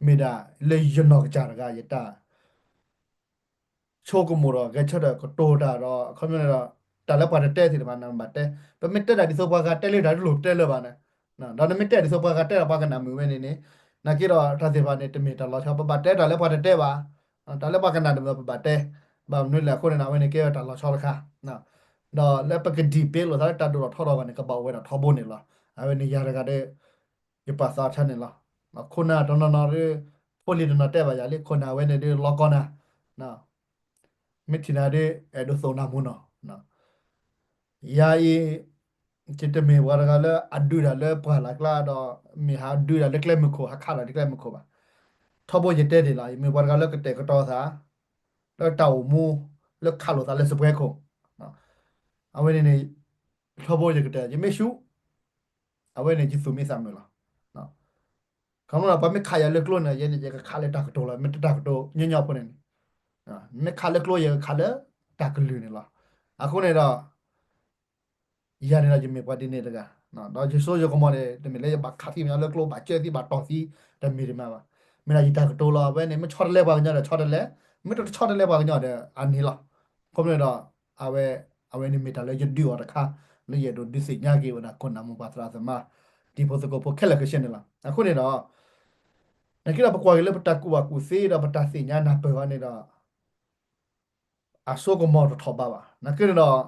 မ့ၢ်ဒၣ်လၢယနီၢ်ကစၢ်တဂၤ ယတၢ် ဆိကမိၣ်ဒီးဂဲၤဆၢထၢၣ်ကတိၤတၢ်ဒီး အခီပညီန့ၣ်ဒီး တၢ်လၢပှၤတတဲသ့ၣ်တဖၣ်န့ၣ် နဘၣ်တဲ ပမ့ၢ်တဲတၢ်ဒ်သိးပှၤဂၤတဲလၢတၢ်တလိၣ်တဲလၢၤဘၣ်န့ၣ် ဒီးနမ့ၢ်တဲဒ်သိးပှၤဂၤတဲဒီးပှၤကနၣ်မုာ်ဝဲန့ၣ်န့ၣ် နာ်က့ဒီးတၢ်သ့ၣ်တဖၣ်န့ၣ် တမ့ၢ်တၢ်လီၤဆီ ပဘၣ်တဲတၢ်လၢပှၤတတဲဘၣ် တၢ်လၢပှၤကနၣ်တမုာ်ပဘၣ်တဲ ဘၣ်မနုၤလဲၣ်အဃိန့ၣ် အဝဲန့ၣ်ကဲဝဲတၢ်လီၤဆီတခါ ဒီးလၢပက debate လိာ်သးလၢတၢ်ဒိၣ်ထီၣ်ထီထီၣ်အဂီၢ်န့ၣ် ကဘၣ်အိၣ်ဝဲဒၣ်ထီဘိန့ၣ်လီၤ. အဝဲန့ၣ်ယၤတဂၤဒီး ယပာ်သးဆါန့ၣ်လီၤ. ခိၣ်နၢ်တနီၤနီၤဒီး ဖိလံၤတနီၤတဲဘၣ်ယၤလံ ခိၣ်နၢ်ဝဲန့ၣ်ဒီးလီၤကီနၤ, မ့ၢ်ထံၣ်နၤဒီး အဲၣ်ဒိးသိၣ်နၤမူနီၤ ယၤအံၤ ယတမ့ၢ်ပှၤတဂၤလၢအဒုးတၢ်လၢပှၢ်လၢ်ကျါဒီး မ့ၢ်ဟးဒုးတၢ်လၢကျဲမုၢ်ခိၣ် ဟးခးတၢ်လၢကျဲမုၢ်ခိၣ်ဘၣ်. ထီဘိယတဲဒ်လီၤ ယမ့ၢ်ပှၤတဂၤလၢကတဲာ်ကတီၤသး လၢတၢ်အိၣ်မူ လၢခးလိာ်သးလၢစပွဲခိၣ် အဝဲန့ၣ်န့ၣ် ထီဘိယကတဲာ် ယမ့ၢ်ဆူ အဝဲန့ၣ်ယသူၣ်မံသးမုာ်လီၤ. ခီဖျိလၢပှၤမ့ၢ်ခးယၤလၢကျိန့ၣ် ယဲန့ၣ် ယကခးလၢတၢ်ကတိၤလီၤ မ့ၢ်တၢ်ကတိၤညီညီဖိန့ၣ်န့ၣ် မ့ၢ်ခးလၢကျိ ယကခးလၢတၢ်ကလုၢ်န့ၣ်လီၤ. အဃိန့ၣ်ဒီး ယၤန့ၣ်ဒီးယမ့ၢ်ပှၤဒ်န့ၣ်တဂၤ ဒီးယစိယကမီၤန့ၣ် တမ့ၢ်လၢယဘၣ်ခးသံမ့ၢ်လၢကျိ ဘၣ်ကၢသံဘၣ်တီၢ်သံ တမ့ၢ်ဒ်မးဘၣ်. မ့ၢ်ဒၣ်ယတၢ်ကတိၤလီၤ အဝဲန့ၣ် မ့ၢ်ဆီတလဲပှၤကညီဒီးဆီတလဲ, မ့ၢ်တဆီတလဲပှၤကညီဒီးအန့ၣ်လီၤ. အဃိန့ၣ်ဒီး အဝဲ အဝဲန့ၣ်မ့ၢ်တၢ်လၢယဒုးအီၤတခါ လၢယအဲၣ်ဒိးဒုးသ့ၣ်ညါက့ၤဝဲဒၣ်ခိၣ်နၢ်မိၢ်ပၢ်သရၣ်သမါ တံၤဖိသကိးဖိခဲလၢာ်ခဲဆ့န့ၣ်လီၤ. အဃိန့ၣ်ဒီး နာ်က့ဒီးပကွၢ်က့ၤလၢပတၢ်ကူၣ်ဘၣ်ကူၣ်သ့ဒီးပတၢ်သ့ၣ်ညါနၢ်ပၢၢ်အီၤန့ၣ်ဒီး အစိကမီၤတထီၣ်ဘးဘၣ်. နာ်က့န့ၣ်ဒီး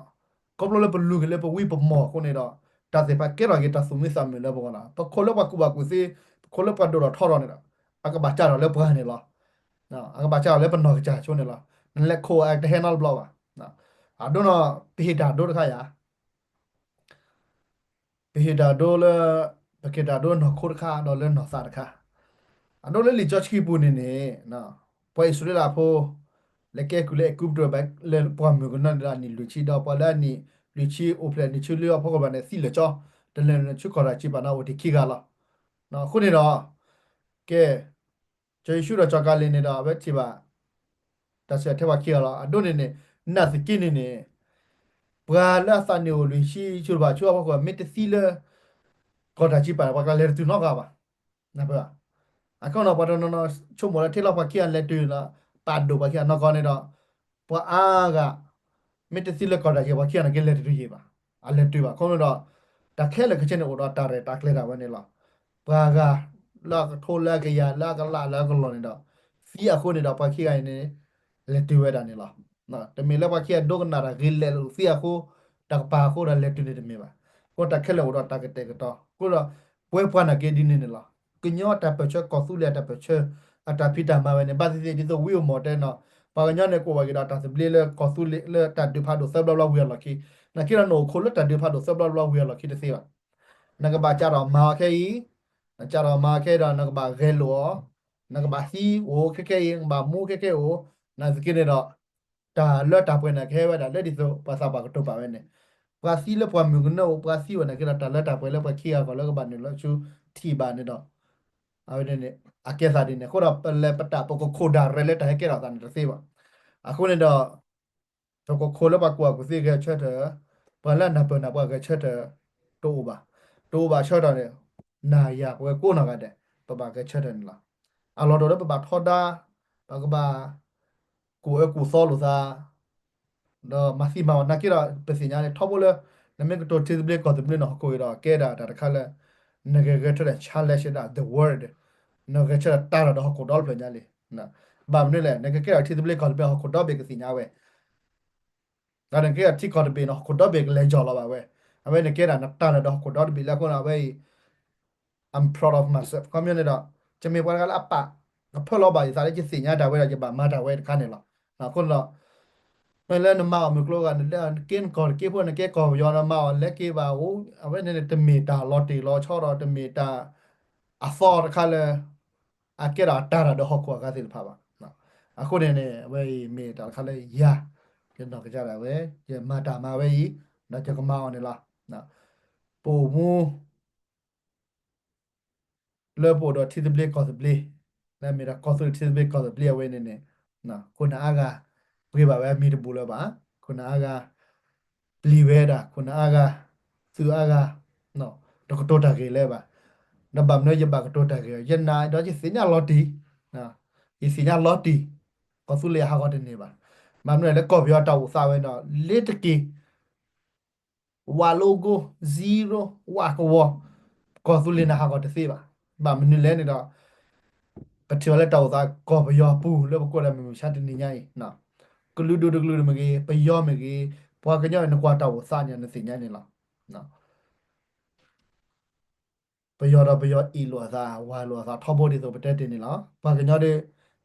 ခီဖျိလၢပလူၤက့ၤလၢပဝံပမီၢ်အဃိန့ၣ်ဒီး တၢ်သ့ၣ်တဖၣ်ကဲထီၣ်က့ၤတၢ်သူၣ်မံသးမုာ်လၢပဂီၢ်လီၤ. ပခိၣ်လၢပှၤကူၣ်ဘၣ်ကူၣ်သ့, ပခိၣ်လၢပှၤဒိၣ်ထီၣ်ထီထီၣ်န့ၣ်ဒီး အကဘၣ်ကၢ်ထီၣ်လၢပှၤန့ၣ်လီၤ. အကဘၣ်ကၢ်ထီၣ်လၢပနီၢ်ကစၢ်ဆိန့ၣ်လီၤ. နလဲၤခိၣ်အတဟဲနီတဘျီဘၣ်. အဒိန့ၣ် ပဟ့ၣ်တၢ်ဒိတခါယၤ ပဟ့ၣ်တၢ်ဒိလၢ ပက့ၤတၢ်ဒိနီၢ်ခိတခါ ဒီးလၢနီၢ်သးတခါ. အဒိလၢလံာ်စီဆှံပူၤန့ၣ်န့ၣ် ပှၤအံၣ်စရ့လးဖိ လဲၤကဲကုၢ်လၢအဲၤကူပတူး လၢပှၢ်မုၢ်ကနၢဒီးအနံၣ်လွံၢ်ဆံ ဒီးပှၤလၢအနံၣ်လွံၢ်ဆံအိၣ်ဖျဲၣ်နံၣ်ဆံလွံၢ်အဖီခိၣ်ဘၣ်န့ၣ် သံလၢာ်ကၠီ, တလဲၤနုာ်ဆူကီၢ်တၢ်စံးပာ်န့ၣ်အိၣ်တ့ၢ်ခံဂၤလီၤ. အဃိန့ၣ်ဒီး ကဲ ကၠီၤယ့ၣ်ၡူးဒီးကၠီၤကၤလ့းန့ၣ်ဒီး အဝဲထံၣ်ဘၣ် တၢ်ဆၢထဲပှၤခံဂၤလီၤ. အဒိန့ၣ်န့ၣ် နာ်သက့န့ၣ်န့ၣ် ပှၤလၢအသးနံၣ်အိၣ်လွံၢ်ဆံဆူၣ်တဖၣ်ဆူအဖီခိၣ် မ့ၢ်တသံလၢ ကီၢ်တၢ်စံးပာ်န့ၣ် ပှၤကျါလဲၤတတုၤနီတဂၤဘၣ်. အဃိန့ၣ် ပှၤတနီၤနီၤဆိကမိၣ်လၢ ထဲလီၤပှၤခံဂၤလဲၤတုၤလီၤ ပာ်ဒိၣ်ပှၤခံဂၤနီၢ်ကီၢ်န့ၣ်ဒီး ပှၤအါဂၤ မ့ၢ်တသံလၢကီၢ်တၢ်စံး ပှၤခံဂၤန့ၣ်က့လဲၤတတုၤယံာ်ဘၣ်, အလဲၤတုၤဘၣ်. အဃိန့ၣ်ဒီး တၢ်ခဲလၢာ်ခဲဆ့န့ၣ် အိၣ်ဒီးတၢ်ရဲၣ်တၢ်ကျဲၤဒၣ်ဝဲန့ၣ်လီၤ. ပှၤဂၤလၢအကထိလၢအကယၤလၢအကလးလၢအကလီၢ်န့ၣ်ဒီး သံအဃိန့ၣ်ဒီး ပှၤခံဂၤအံၤန့ၣ် လဲၤတုၤဝဲဒၣ်န့ၣ်လီၤ. တမ့ၢ်လၢပှၤခံဂၤဒိကနၣ်တၢ်ဂ့ၤလဲၤလိာ်သံအဃိ, တၢ်ကပၤအဃိဒီးလဲၤတုၤန့ၣ်တမ့ၢ်ဘၣ်. အဃိတၢ်ခဲလၢာ်အိၣ်ဒီးတၢ်ကတဲာ်ကတီၤ, အဃိဒီး ပဝဲပှၤနာ်က့ဒ်န့ၣ်န့ၣ်လီၤ. ကညီတၢ်ပၢၢ်ဆၢ ကီၢ်သူလ့ၤအတၢ်ပၢၢ်ဆၢ အတၢ်ဖံးတၢ်မၤဝဲန့ၣ် ဘၣ်သ့ၣ်သ့ၣ်ဒ်သိးဝံအိၣ်မီၢ်တဲနီၤ, ပှၤကညီန့ၣ်ကအိၣ်ဘၣ်က့ၤဒီးတၢ်သဘျ့လၢကီၢ်သူလ့ၤလၢတၢ်ဒုးဖးဒိၣ်သၢဘျီဘျီဝံၤအလီၢ်ခံ, နာ်က့ဒီးနအိၣ်ခိးလၢတၢ်ဒုးဖးဒိၣ်သၢဘျီဘျီဝံၤအလီၢ်ခံတသ့ဘၣ်. နကဘၣ်ကၢ်ထီၣ်မၤအီၤခဲအံၤ, နကၢ်ထီၣ်မၤအီၤခဲအံၤဒီး နကဘၣ်ဂဲၤလိာ်အီၤ, နကဘၣ်သံအိၣ်ခဲခဲအံၤ, နကဘၣ်မူခဲခဲအိၣ်, နာ်သက့န့ၣ်ဒီး တၢ်လၢတၢ်ပှဲၤန့ၣ် ကဟဲဝဲဒၣ်လၢဒ်သိးပှၤသးပှၢ်ကတိၤပာ်ဝဲန့ၣ်, ပှၤသံလၢပှၢ်မုၢ်ကနၢအိၣ် ပှၤသံဝဲနာ်က့ဒီး တၢ်လၢတၢ်ပှဲၤလၢပှၤခံဂၤဂီၢ်လၢကဘၣ်နုာ်လီၤဆူထံၣ်ဘၣ်န့ၣ်ဒီး အဝဲန့ၣ်န့ၣ် အကဲသးဒ်န့ၣ် အဃိဒီး ပလဲၤပတၢ်ပကခိၣ်ဒၣ်ရဲၣ်လၢတၢ်ဟဲကဲထီၣ်သးန့ၣ်တသ့ဘၣ်. အဃိန့ၣ်ဒီး ပကခိၣ်လၢပှၤကူၣ်ဘၣ်ကူၣ်သ့ဂဲၤဆၢထၢၣ်, ပှၤလၢအနၢ်ပၢၢ်နၢ်ပှၤဂဲၤဆၢထၢၣ် တအိၣ်ဘၣ်, တအိၣ်ဘၣ်ဆၢထၢၣ်န့ၣ် နၤယၤပဝဲကိးနီၢ်ဂၤဒဲး ပဘၣ်ဂဲၤဆၢထၢၣ်န့ၣ်လီၤ. အလီၢ်တအိၣ်လၢပဘၣ်ထီဒါ, ပကဘၣ် ကူၣ်အၢကူၣ်သီလိာ်သး ဒီးမၤသံမၤဝီၤနာ်က့ဒီး ပသ့ၣ်ညါလံ ထီဘိလၢ နမ့ၢ်ကတိၤထံသဘျ့ကီၢ်သဘျ့န့ၣ် ဟီၣ်ခိၣ်အံၤဒီး ကဲဒၣ်တၢ်တခါလၢ နဂဲၤဂဲၤဆၢထၢၣ် challenge ဒၣ် the world, နဂဲၤဆၢထၢၣ်တၢ်ဒီးဟီၣ်ခိၣ်ဒီဖျၢၣ်ညါလံ. ဘၣ်မနုၤလဲၣ် နကကဲထီၣ်ထံသဘျ့ကီၢ်သဘျ့ ဟီၣ်ခိၣ်ဒီဘ့ၣ်ကသ့ၣ်ညါဝဲ ဒီးနကဲထီၣ်ထံကီၢ်တဘ့ၣ်န့ၣ် ဟီၣ်ခိၣ်ဒီဘ့ၣ်ကလဲၤယီၢ်လီၤဘၣ်ဝဲ, အဝဲနကဲဒၣ်နတၢ်ဒီးဟီၣ်ခိၣ်ဒီတဘ့ၣ်လၢအဃိန့ၣ် အဝဲအံၤ I'm proud of myself ခီပညီန့ၣ်ဒီး ယမ့ၢ်ပှၤတဂၤလၢအပာ်ကဖၢလီၤဘၣ်ယသးလၢယသ့ၣ်ညါတၢ်ဝဲဒီး ယဘၣ်မၤတၢ်ဝဲတခါန့ၣ်လီၤ. အဃိန့ၣ်ဒီး မ့ၢ်လၢနမၤအီၣ်မုၢ်ကျိဂၤန့ၣ် လၢနကဲနကီၢ်တက့ၢ်ဖိ နကဲကီၢ်ပယီၤ နမၤအီၣ်လဲၤက့ၤဘၣ်အိၣ် အဝဲန့ၣ်န့ၣ် တမ့ၢ်တၢ်လီၤတံၢ်လီၤဆဲးဒီး တမ့ၢ်တၢ်အသီတခါလၢ အကဲဒၣ်တၢ်ဒီးဟီၣ်ခိၣ်အဂၤသ့ၣ်တဖၣ်ဘၣ်. အဃိန့ၣ်န့ၣ် အဝဲအံၤမ့ၢ်တၢ်တခါလၢယၤ ယနီၢ်ကစၢ်ဒၣ်ဝဲ ယမၤတၢ်မၤဝဲအံၤ ဒီးယကမၤအီၤန့ၣ်လီၤ. ပအိၣ်မူ လၢပအိၣ်ဒီးထံသဘျ့ကီၢ်သဘျ့ လၢအမ့ၢ်ဒၣ်ကီၢ်သူလ့ၤထံသဘျ့ကီၢ်သဘျ့အဝဲန့ၣ်န့ၣ် ခိၣ်နၢ်အါဂၤ ပှ့ၤဘၣ်ဝဲအမံၤတဘူးလၢၤဘၣ်. ခိၣ်နၢ်အါဂၤ ပျံၤဝဲဒၣ် ခိၣ်နၢ်အါဂၤ သုးအါဂၤ တကတိၤတၢ်ဂ့ၢ်လၢၤဘၣ်. ဒီးဘၣ်မနုၤယဘၣ်ကတိၤတၢ်ဂ့ၢ် ယနာ်ဒီးယသ့ၣ်ညါလီၤတံၢ် ယသ့ၣ်ညါလီၤတံၢ် ကီၢ်သူလ့ၤအဟးဂီၤတန့ၢ်ဘၣ်. ဘၣ်မနုၤလဲၣ် လၢကီၢ်ပယီၤတၢ်အိၣ်သးဝဲဒီး လ့ၤတက့ၤ ဝးလိကိ zero ဝးကဝီၤ ကီၢ်သူလ့ၤန့ၣ်ဟးဂီၤတသ့ဘၣ်. ဘၣ်မနုၤလဲၣ်န့ၣ်ဒီး ပထံၣ်ဘၣ်လၢတၢ်အိၣ်သးကီၢ်ပယီၤပူၤလၢပကွၢ်ဒၣ်မုၢ်မဆါတနံၤညါအံၤ ကလုာ်ဒူၣ်တကလုာ်မ့ၢ်ဂ့ၤ ပယီၤမ့ၢ်ဂ့ၤ ပ ပှၤကညီန့ၣ် နကွၢ်တၢ်အိၣ်သးန့ၣ် နသ့ၣ်ညါန့ၣ်လီၤ. ပယီၤဒီးပယီၤအ့ၣ်လိာ်အသး ဝၤလိာ်အသးထီဘိဒ်သိးပတဲတ့ၢ်န့ၣ်လီၤ. ပှၤကညီဒီး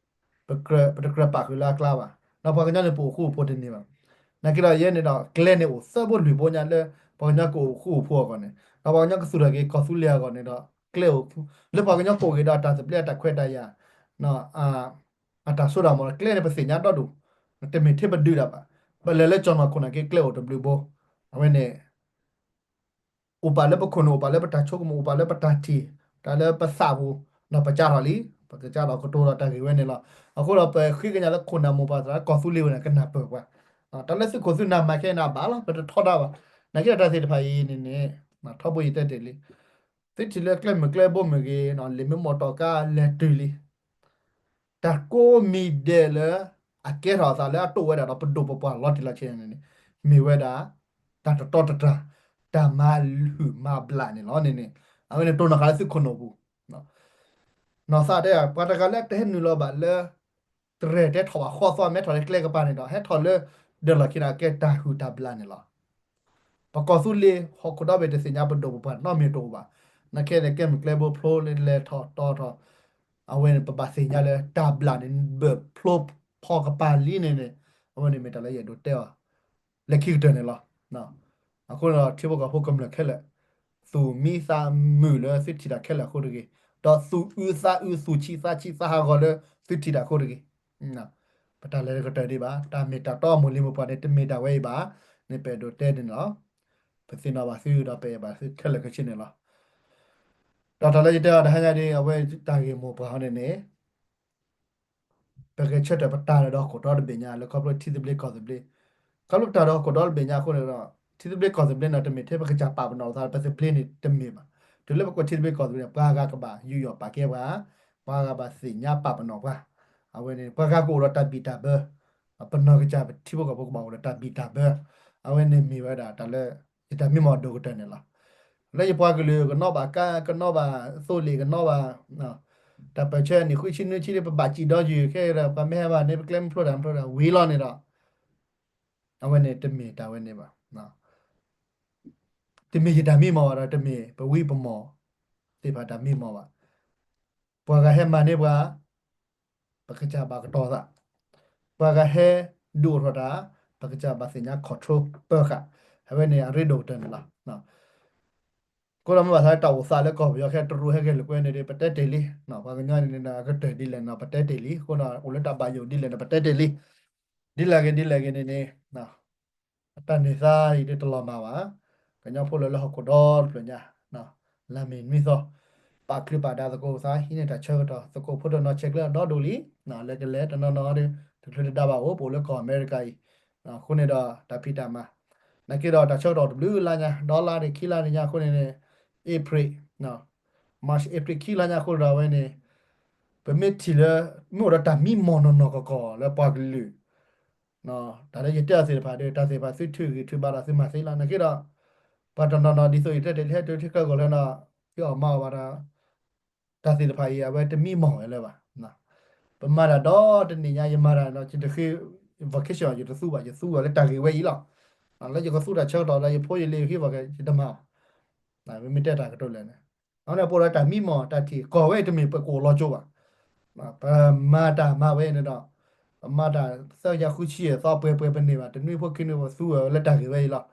ပတကြၢးပာ်ဃုာ်လၢအကျါဘၣ်. ဒီးပှၤကညီန့ၣ် ပအိၣ်ဃူအိၣ်ဖိးတန့ၢ်ဘၣ်. နာ်က့ဒီးယဲန့ၣ်ဒီး ကျဲန့ၣ်အိၣ်သၢဘိလွံၢ်ဘိညါလၢ ပှၤကညီကအိၣ်ဃူအိၣ်ဖိးအဂီၢ်န့ၣ် ဒီးပှၤကညီကသူၣ်ထီၣ်က့ၤ ကီၢ်သူလ့ၤအဂီၢ်န့ၣ်ဒီး ကျဲအိၣ်ဃူ လၢပှၤကညီကအိၣ်က့ၤဒီးအတၢ်သဘျ့အတၢ်ခွဲးတၢ်ယာ် အတၢ်စိတၢ်ကမီၤဒီး ကျဲန့ၣ်ပသ့ၣ်ညါဒီဒူၣ်, တမ့ၢ်ထဲပဒုးဒၣ်ဘၣ်. ပလဲၤလၢကၠီၣ်နီၢ်ခိၣ်နာ်က့ ကျဲအိၣ်တဘျုးဘိ, အဝဲန့ၣ် အိၣ်ပာ်လၢပခိၣ်နူာ် အိၣ်ပာ်လၢပတၢ်ဆိကမိၣ် အိၣ်ပာ်လၢပတၢ်ထံၣ် တၢ်လၢပသးပူၤ ဒီးပကးထီၣ်လံ, ပကးထီၣ်ကတိၤဒီးတၢ်ဂ့ၢ်ဝဲန့ၣ်လီၤ. အဃိဒီးပဃ့ကညးလၢခိၣ်နၢ်မိၢ်ပၢ်သရၣ် ကီၢ်သူလ့ၤဝဲန့ၣ် ကနၢ်ပၢၢ်ပှၤ, တၢ်လၢသုးခိၣ်သုးနၢ်မၤခဲအံၤန့ၣ်ဘၣ်လီၤ ပတထီဒါဘၣ်. နာ်က့ဒီးတၢ်သ့ၣ်တဖၣ်အံၤန့ၣ်န့ၣ် ထီဘိယတဲတ့ၢ်လံ သုထံၣ်လၢကျဲမုၢ်ကျဲဘိမ့ၢ်ဂ့ၤ လ့ၣ်မ့ၢ်မီၢ်တီၢ်ကါလဲၤတုၤလံ တၢ်ကိးမံၤဒဲးလၢ အကဲထီၣ်အသးလၢအတိာ်ဝဲဒၣ်ဒီးပဒိၣ်ပပှၢ်လီၤတံၢ်လီၤဆဲးန့ၣ်န့ၣ် မ့ၢ်ဝဲဒၣ် တၢ်တတီတတြၢ် တၢ်မၤဟုၣ်မၤဘျးန့ၣ်လီၤန့ၣ်န့ၣ် အဝဲန့ၣ်တိၢ်နီၣ်ဃာ်လၢသုးခိၣ်နူာ်ပူၤ နီၢ်သးတဲ ပှၤတဂၤလၢတဟဲနုာ်လီၤဘၣ်လၢ တရဲၣ်တဲထီၣ်ဘၣ်ဃီသီ မ့ၢ်ထီၣ်လၢကျဲကပၤန့ၣ်ဒီး ဟဲထီၣ်လၢ ဒၢးလီၢ်ခံန့ၣ် အကဲတၢ်ဟုၣ်တၢ်ဘျးန့ၣ်လီၤ. ပကီၢ်သူလ့ၤဟီၣ်ခိၣ်ဒီဘ့ၣ်တသ့ၣ်ညါပဒိၣ်ပပှၢ်နီတမံၤတအိၣ်ဘၣ်. နာ်က့န့ၣ် ကဲမုၢ်ကျဲဘိဖျိလၢလဲၤထီၣ်တီထီၣ် အဝဲန့ၣ် ပဘၣ်သ့ၣ်ညါလၢတၢ်ဘျးန့ၣ် ဘၢၣ်ဖျိဖီကပၤလံန့ၣ်န့ၣ် အဝဲန့ၣ်မ့ၢ်တၢ်လၢယအဲၣ်ဒိးတဲအီၤ လၢခံကတၢၢ်န့ၣ်လီၤ. အဃိဒီးထံဖိကီၢ်ဖိကမျၢၢ်ခဲလၢာ် သူၣ်မံသးမုာ်လၢသုထံၣ်တၢ်ခဲလၢာ်အဃိတဂ့ၤ, ဒီးသူၣ်အုးသးအုး သူၣ်ဆံးသးဆံး သးဟးဂီၤလၢသုထံၣ်တၢ်အဃိတဂ့ၤ. ပတၢ်လဲၤတကတၢၢ်ဒံးဘၣ်, တၢ်မ့ၢ်တၢ်တီအမိၢ်လံၤမိၢ်ပှၢ်န့ၣ် တမ့ၢ်တၢ်ဝဲအံၤဘၣ်န့ၣ် ပအဲၣ်ဒိးတဲန့ၣ်လီၤ. ပသ့ၣ်နီၣ်ဘၣ်သုဒီးပအဲၣ်ဘၣ်သုခဲလၢာ်ခဲဆ့န့ၣ်လီၤ. ဒီးတၢ်လၢယတဲအီၤတဟါညါဒ် အဝဲတၢ်ဂ့ၢ်မိၢ်ပှၢ်အီၤန့ၣ်န့ၣ် ပကဆၢထၢၣ်ပတၢ်ဒီးဟီၣ်ခိၣ်ဒီတဘ့ၣ်ညါ လၢခီဖျိထံသဘျ့ကီၢ်သဘျ့, ခီဖျိပတၢ်ဒီးဟီၣ်ခိၣ်ဒီတဘ့ၣ်ညါအဃိန့ၣ်ဒီး ထံသဘျ့ကီၢ်သဘျ့န့ၣ် တမ့ၢ်ထဲပကစၢ်ပာ်ပနီၣ်ပသး ပသဘျ့န့ၣ်တမ့ၢ်ဘၣ်. တုၤလၢပကွၢ်ထံသဘျ့ကီၢ်သဘျ့န့ၣ် ပှၤဂၤကဘၣ်ယူးယီၣ်ပာ်ကဲပှၤ, ပှၤဂၤဘၣ်သ့ၣ်ညါပာ်ပနီၣ်ပှၤ, အဝဲန့ၣ် ပှၤဂၤကအိၣ်ဒီးတၢ်ဘံၣ်တၢ်ဘၢ, ပနီၢ်ကစၢ်ပထံဖိကီၢ်ဖိကဘၣ်အိၣ်ဒီးတၢ်ဘံၣ်တၢ်ဘၢ, အဝဲန့ၣ်မ့ၢ်ဝဲဒၣ်တၢ်လၢ ယတၢ်မံမီၢ်ဒိၣ်ကတၢၢ်န့ၣ်လီၤ. လၢယပှၤကလုာ်ကနီၣ်ဘၣ်ကါ ကနီၣ်ဘၣ်သိလ့ၣ် ကနီၣ်ဘၣ် တၢ်ပၢၢ်ဆၢနံၣ်ဃုဆံနွံဆံဒီး ပဘၣ်စံၣ်ဒီးယုၢ်ခဲအံၤဒီး ပှၤမ့ၢ်ဟဲဘၣ်န့ၣ် ပကျဲမုၢ်ဖျိတၢ်မုၢ်ဖျိတၢ်ဝံၤလီၤန့ၣ်ဒီး အဝဲန့ၣ်တမ့ၢ်တၢ်ဝဲန့ၣ်ဘၣ်. တမ့ၢ်ယတၢ်မံမီၢ်ဘၣ်ဒီး တမ့ၢ်ပဝံပမီၢ်သ့ၣ်တဖၣ်တၢ်မံမီၢ်ဘၣ်. ပှၤဂၤဟဲမၤန့ၢ်ပှၤ ပကစၢ်ဘၣ်ကတီၤသး, ပှၤဂၤဟဲဒုးအိၣ်ထီၣ်တၢ် ပကစၢ်ဘၣ်သ့ၣ်ညါ control ပၢဃာ်, အဝဲန့ၣ်အရ့ဒိၣ်ကတၢၢ်န့ၣ်လီၤ. အဃိဒီးမ့ၢ်ဘၣ်သးလၢတၢ်အိၣ်သးလၢကီၢ်ပယီၤခဲ တရူးဟဲက့ၤလိာ်ကွဲန့ၣ်ဒီး ပတဲတ့ၢ်လံ, ပှၤကညီန့ၣ်န့ၣ် အကတၢၢ်ဒ်လဲၣ်န့ၣ် ပတဲတ့ၢ်လံ, အဃိဒီးအိၣ်လၢတၢ်ဘၣ်ယိၣ်ဒ်လဲၣ်န့ၣ် ပတဲတ့ၢ်လံ, ဒ်လဲၣ်ဂ့ၤဒ်လဲၣ်ဂ့ၤန့ၣ်န့ၣ် အတၢ်န့ၢ်သါအံၤဒ်တလီၤမၢ်ဘၣ်, ကညီဖိလၢလၢဟီၣ်ခိၣ်ဒီတဖျၢၣ်ညါ, လၢမ့ၢ်နွံသီ, ပာ်ချံပာ်ဒါသကိးသး ဟံးန့ၢ်တၢ်ဆၢကတီၢ် သကိးဖိတနီၤဆဲးကျၢဒီဒိၣ်လံ, လၢကလဲၤတနီၤနီၤဒီး တချုးတဒါဘၣ်အိၣ် ပအိၣ်လၢကီၢ်အမဲရကၤအံၤ, အဃိန့ၣ်ဒီးတၢ်ဖံးတၢ်မၤ, နာ်က့ဒီးတၢ်ဆၢကတီၢ်တဘျုးလါညါ ဒီလါန့ၣ် ခံလါန့ၣ်ညါအဃိန့ၣ်န့ၣ် April မၢ်ၡး April ခံလါညါအဃိဒီးအဝဲန့ၣ် ပမ့ၢ်ထံၣ်လၢ မ့ၢ်အိၣ်ဒီးတၢ်မံမီၢ်နီၢ်နီၢ်ကီၢ်ကီၢ်လၢပှၤကလုာ် တၢ်လၢယတဲအီၤသ့ၣ်တဖၣ်ဒီး တၢ်သ့ၣ်တဖၣ်သုထုးဂံၢ်ထုးဘါဒီးသုမၤသ့လီၤ. နာ်က့ဒီး ပှၤတနီၤနီၤဒ်သိးယတဲတ့ၢ်လံ ဟဲတုၤထံကၢၢ်ဂီၢ်လၢနီၤ သုအီၣ်မၤအီၣ်ဘၣ်ဒီး တၢ်သ့ၣ်တဖၣ်အံၤ အဝဲတမံမီၢ်ဝဲလၢၤဘၣ်. ပမၤတၢ်ဒီတနံၣ်ညါ ယမၤတၢ်ဒီး ယတဃ့ vacation ယတသူဘၣ် ယသူအီၤလၢတၢ်ဂ့ၢ်ဝဲအံၤလီၤ. လၢယကသူတၢ်ဆၢကတီၢ်ဒီး ယဖိယလံၤဟ့ၣ်ဝီၤက့ၤ ယတမၤအီၤ မ့မ့ၢ်တဲတၢ်ကတိၤလဲၣ်န့ၣ် အန့ၣ်ပအိၣ်ဒီးတၢ်မံမီၢ် တၢ်ထံၣ်ကီၢ်ဝဲတမ့ၢ်ပကအိၣ်လီၤကၠိဘၣ်. ပမၤတၢ်မၤဝဲန့ၣ်ဒီး ပမၤတၢ်သၢကယၤဃုဆံယဲၢ်သီပှဲၤပှဲၤပန့ၢ်ဘၣ် တနွံဖိခံနွံပသူဝဲလၢတၢ်ဂ့ၢ်ဝဲအံၤလီၤ.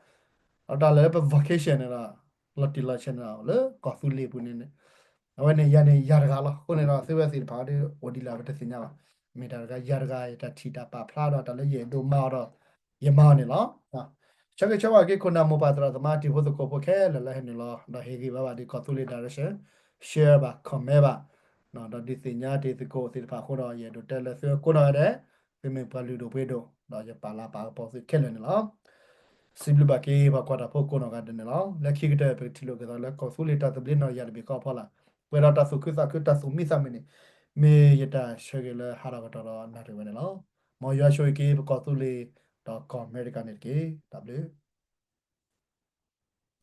ဒီးတၢ်လၢပ vacation န့ၣ်ဒီး လီၤတံၢ်လီၤဆဲးန့ၣ်ဒီး လၢကီၢ်သူလ့ၤပူၤန့ၣ်န့ၣ် အဝဲန့ၣ်ယၤန့ၣ်ယၤတဂၤလီၤ. အဃိန့ၣ်ဒီး သုဝဲသ့ၣ်တဖၣ်ဒီး အိၣ်ဒ်လဲၣ်ပတသ့ၣ်ညါဘၣ်. မ့ၢ်တၢ်တဂၤယၤတဂၤ ယတၢ်ထံၣ်တၢ်ပာ်ဖျါဒီး တၢ်လၢယအဲၣ်ဒိးမၤအီၤဒီး ယမၤအီၤန့ၣ်လီၤ. ဆၢဂ့ၤဆၢဝါက့ၤခိၣ်နၢ်မိၢ်ပၢ်သရၣ်သမါတံၤဖိသကိးဖိခဲလၢာ်လၢဟဲနုာ်လီၤ ဒီးဟ့ၣ်ဂံၢ်ဘါဘၣ်ဒ်ကီၢ်သူလ့ၤ direction, share ဘၣ် comment ဘၣ် ဒီးဒုးသ့ၣ်ညါတ့ၢ်သကိးသ့ၣ်တဖၣ်အဃိဒီး ယအဲၣ်ဒိးတဲလၢသုကိးနီၢ်ဂၤဒဲး သုမ့ၢ်ပှၤလုၢ်ဒိၣ်ပှ့ၤဒိၣ် ဒီးယပာ်လၤပာ်ကပီၤသုခဲလၢာ်န့ၣ်လီၤ. စံးဘျုးဘၣ်က့ၤပှၤကွၢ်တၢ်ဖိကိးနီၢ်ဂၤဒဲးန့ၣ်လီၤ. လၢခံကတၢၢ် ပကထံၣ်လိာ်က့ၤသးလၢကီၢ်သူလ့ၤတၢ်သဘျ့နီၢ်ယၤတဘ့ၣ်ဃီအဖီလာ် ပှဲၤဒီးတၢ်သူၣ်ခုသးခုတၢ်သူၣ်မံသးမုာ်န့ၣ် မ့ၢ်ယတၢ်ဆၢဂ့ၤလၢဟးထီၣ်ကတီၢ်ဒီးနၣ်ရံၣ်ဝဲန့ၣ်လီၤ. မ်ယွၤဆိၣ်ဂ့ၤက့ၤပကီၢ်သူလ့ၤ ဒီးကီၢ်အမဲရကၤန့ၣ်တက့ၢ်. တၢ်ဘျုး